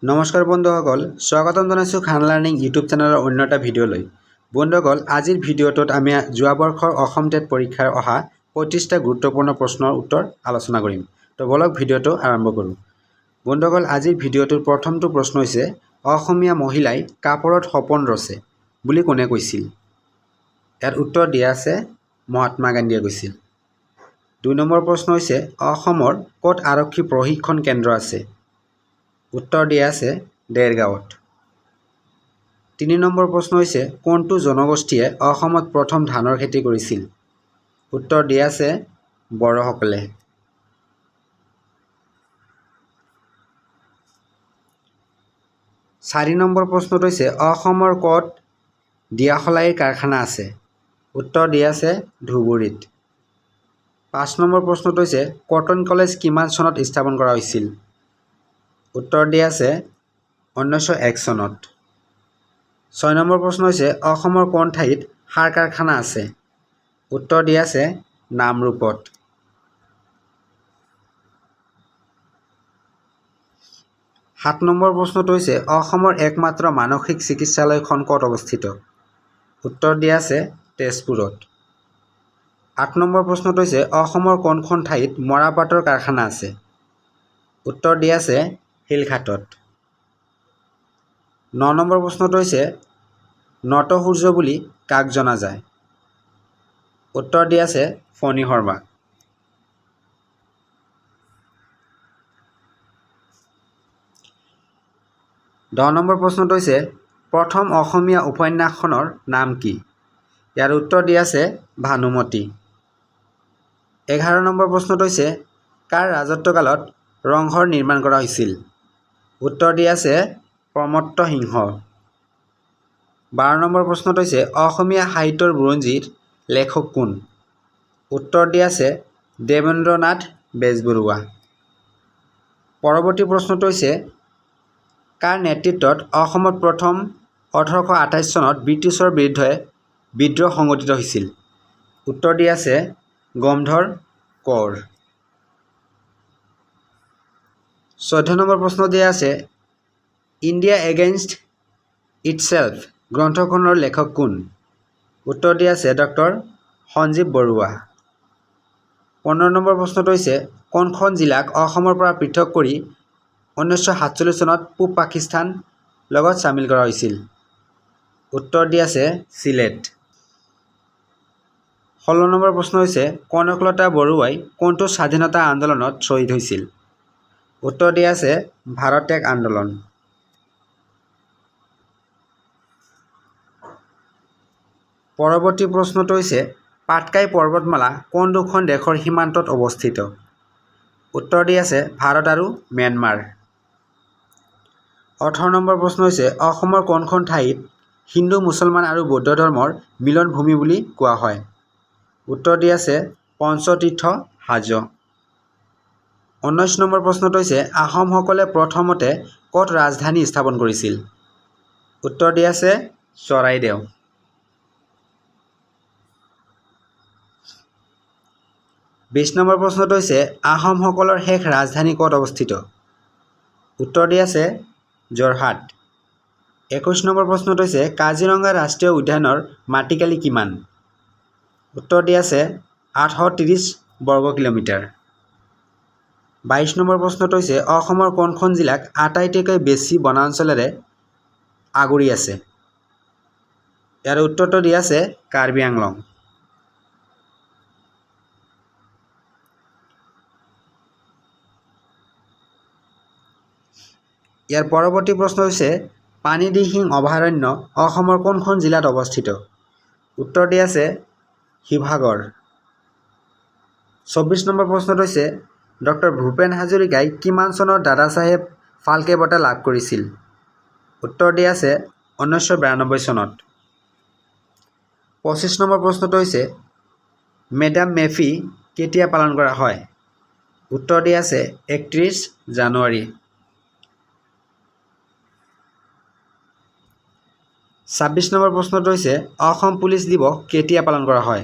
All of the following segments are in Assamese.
নমস্কাৰ বন্ধুসকল, স্বাগতম জনাইছোঁ খান লাৰ্ণিং ইউটিউব চেনেলৰ অন্য এটা ভিডিঅ'লৈ। বন্ধুসকল, আজিৰ ভিডিঅ'টোত আমি যোৱা বৰ্ষৰ অসম টেট পৰীক্ষাৰ অহা 35টা গুৰুত্বপূৰ্ণ প্ৰশ্নৰ উত্তৰ আলোচনা কৰিম। তো বলক, ভিডিঅ'টো আৰম্ভ কৰোঁ। বন্ধুসকল, আজিৰ ভিডিঅ'টোৰ প্ৰথমটো প্ৰশ্ন হৈছে, অসমীয়া মহিলাই কাপোৰত সপোন ৰচে বুলি কোনে কৈছিল? ইয়াৰ উত্তৰ দিয়া আছে, মহাত্মা গান্ধীয়ে কৈছিল। 2 নম্বৰ প্ৰশ্ন হৈছে, অসমৰ ক'ত আৰক্ষী প্ৰশিক্ষণ কেন্দ্ৰ আছে? উত্তৰ দিয়া আছে, দেৰগাঁৱত। 3 নম্বৰ প্ৰশ্ন হৈছে, কোনটো জনগোষ্ঠীয়ে অসমত প্ৰথম ধানৰ খেতি কৰিছিল? উত্তৰ দিয়া আছে, বড়োসকলে। 4 নম্বৰ প্ৰশ্নটো হৈছে, অসমৰ ক'ত দিয়াশলাইৰ কাৰখানা আছে? উত্তৰ দিয়া আছে, ধুবুৰীত। 5 নম্বৰ প্ৰশ্নটো হৈছে, কটন কলেজ কিমান চনত স্থাপন কৰা হৈছিল? উত্তৰ দিয়া আছে, 1901 চনত। 6 নম্বৰ প্ৰশ্ন হৈছে, অসমৰ কোন ঠাইত সাৰ কাৰখানা আছে? উত্তৰ দিয়া আছে, নামৰূপত। 7 নম্বৰ প্ৰশ্নটো হৈছে, অসমৰ একমাত্ৰ মানসিক চিকিৎসালয়খন ক'ত অৱস্থিত? উত্তৰ দিয়া আছে, তেজপুৰত। 8 নম্বৰ প্ৰশ্নটো হৈছে, অসমৰ কোনখন ঠাইত মৰাপাটৰ কাৰখানা আছে? উত্তৰ দিয়া আছে, শিলঘাটত। 9 নম্বৰ প্ৰশ্নটো হৈছে, নটসূৰ্য বুলি কাক জনা যায়? উত্তৰ দিয়া আছে, ফণী শৰ্মাক। 10 নম্বৰ প্ৰশ্নটো হৈছে, প্ৰথম অসমীয়া উপন্যাসখনৰ নাম কি? ইয়াৰ উত্তৰ দিয়া আছে, ভানুমতী। 11 নম্বৰ প্ৰশ্নটো হৈছে, কাৰ ৰাজত্বকালত ৰংঘৰ নিৰ্মাণ কৰা হৈছিল? উত্তৰ দিয়া আছে, প্ৰমত্ত সিংহ। 12 নম্বৰ প্ৰশ্নটো হৈছে, অসমীয়া সাহিত্যৰ বুৰঞ্জীৰ লেখক কোন? উত্তৰ দিয়া আছে, দেৱেন্দ্ৰনাথ বেজবৰুৱা। পৰৱৰ্তী প্ৰশ্নটো হৈছে, কাৰ নেতৃত্বত অসমত প্ৰথম 1828 চনত ব্ৰিটিছৰ বিৰুদ্ধে বিদ্ৰোহ সংঘটিত হৈছিল? উত্তৰ দিয়া আছে, গমধৰ কোঁৱৰ। 14 নম্বৰ প্ৰশ্ন দিয়া আছে, ইণ্ডিয়া এগেইনষ্ট ইটছেল্ফ গ্ৰন্থখনৰ লেখক কোন? উত্তৰ দিয়া আছে, ডক্টৰ সঞ্জীৱ বৰুৱা। 15 নম্বৰ প্ৰশ্নটো হৈছে, কোনখন জিলাক অসমৰ পৰা পৃথক কৰি 1947 চনত পূব পাকিস্তান লগত চামিল কৰা হৈছিল? উত্তৰ দিয়া আছে, চিলেট। 16 নম্বৰ প্ৰশ্ন হৈছে, কনকলতা বৰুৱাই কোনটো স্বাধীনতা আন্দোলনত শ্বহীদ হৈছিল? উত্তৰ দিয়া আছে, ভাৰত ত্যাগ আন্দোলন। পৰৱৰ্তী প্ৰশ্নটো হৈছে, পাটকাই পৰ্বতমালা কোন দুখন দেশৰ সীমান্তত অৱস্থিত? উত্তৰ দিয়া আছে, ভাৰত আৰু ম্যানমাৰ। 18 নম্বৰ প্ৰশ্ন হৈছে, অসমৰ কোনখন ঠাইত হিন্দু, মুছলমান আৰু বৌদ্ধ ধৰ্মৰ মিলনভূমি বুলি কোৱা হয়? উত্তৰ দিয়া আছে, পঞ্চতীৰ্থ হাজো। 19 নম্বৰ প্ৰশ্নটো হৈছে, আহোমসকলে প্ৰথমতে ক'ত ৰাজধানী স্থাপন কৰিছিল? উত্তৰ দিয়া আছে, চৰাইদেউ। 20 নম্বৰ প্ৰশ্নটো হৈছে, আহোমসকলৰ শেষ ৰাজধানী ক'ত অৱস্থিত? উত্তৰ দিয়া আছে, যোৰহাট। 21 নম্বৰ প্ৰশ্নটো হৈছে, কাজিৰঙা ৰাষ্ট্ৰীয় উদ্যানৰ মাটিকালি কিমান? উত্তৰ দিয়া আছে, 830 বৰ্গ কিলোমিটাৰ। 22 নম্বৰ প্ৰশ্নটো হৈছে, অসমৰ কোনখন জিলাক আটাইতকৈ বেছি বনাঞ্চলেৰে আগুৰি আছে? ইয়াৰ উত্তৰটো দিয়া আছে, কাৰ্বি আংলং। ইয়াৰ পৰৱৰ্তী প্ৰশ্ন হৈছে, পানীদিহিং অভয়াৰণ্য অসমৰ কোনখন জিলাত অৱস্থিত? উত্তৰ দিয়া আছে, শিৱসাগৰ। 24 নম্বৰ প্ৰশ্নটো হৈছে, ডক্টৰ ভূপেন হাজৰিকাই কিমান চনত দাদাচাহেব ফাল্কে বঁটা লাভ কৰিছিল? উত্তৰ দিয়া আছে, 1992 চনত। 25 নম্বৰ প্ৰশ্নটো হৈছে, মেডাম মেফি কেতিয়া পালন কৰা হয়? উত্তৰ দিয়া আছে, 31 জানুৱাৰী। 26 নম্বৰ প্ৰশ্নটো হৈছে, অসম পুলিচ দিৱস কেতিয়া পালন কৰা হয়?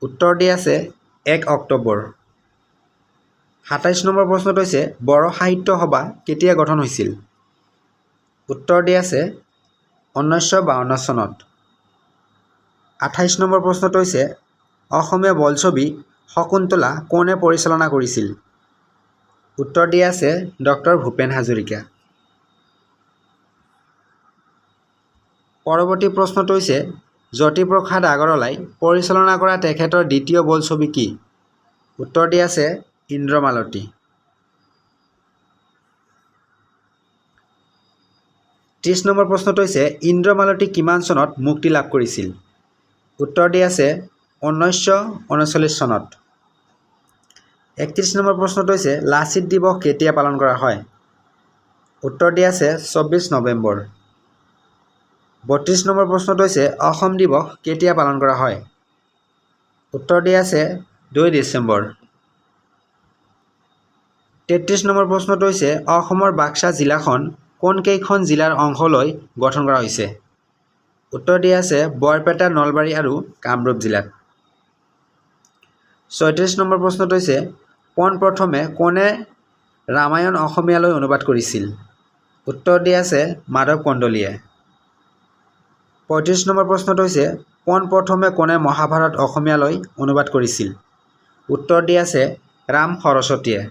উত্তৰ দিয়া আছে, 1 অক্টোবৰ। 27 নম্বৰ প্ৰশ্নটো হৈছে, বড়ো সাহিত্য সভা কেতিয়া গঠন হৈছিল? উত্তৰ দিয়া আছে 1952 চনত। 28 নম্বৰ প্ৰশ্নটো হৈছে, অসমীয়া বোলছবি শকুন্তলা কোনে পৰিচালনা কৰিছিল? উত্তৰ দিয়া আছে ডক্টৰ ভূপেন হাজৰিকা। পৰৱৰ্তী প্ৰশ্নটো হৈছে, জ্যোতিপ্ৰসাদ আগৰৱালাই পৰিচালনা কৰা তেখেতৰ দ্বিতীয় বোলছবি কি? উত্তৰ দিয়া আছে ইন্দ্ৰমালতী। 30 নম্বৰ প্ৰশ্নটো হৈছে, ইন্দ্ৰমালতী কিমান চনত মুক্তি লাভ কৰিছিল? উত্তৰ দিয়া আছে 1939 চনত। 31 নম্বৰ প্ৰশ্নটো হৈছে, লাচিত দিৱস কেতিয়া পালন কৰা হয়? উত্তৰ দিয়া আছে 24 নৱেম্বৰ। 32 নম্বৰ প্ৰশ্নটো হৈছে, অসম দিৱস কেতিয়া পালন কৰা হয়? উত্তৰ দিয়া আছে 2 ডিচেম্বৰ। 33 নম্বৰ প্ৰশ্নটো হৈছে, অসমৰ বাক্সা জিলাখন কোনকেইখন জিলাৰ অংশ লৈ গঠন কৰা হৈছে? উত্তৰ দিয়া আছে বৰপেটা, নলবাৰী আৰু কামৰূপ জিলাত। 36 নম্বৰ প্ৰশ্নটো হৈছে, পোনপ্ৰথমে কোনে ৰামায়ণ অসমীয়ালৈ অনুবাদ কৰিছিল? উত্তৰ দিয়া আছে মাধৱ কন্দলীয়ে। 35 নম্বৰ প্ৰশ্নটো হৈছে, পোনপ্ৰথমে কোনে মহাভাৰত অসমীয়ালৈ অনুবাদ কৰিছিল? উত্তৰ দিয়া আছে ৰাম সৰস্বতীয়ে।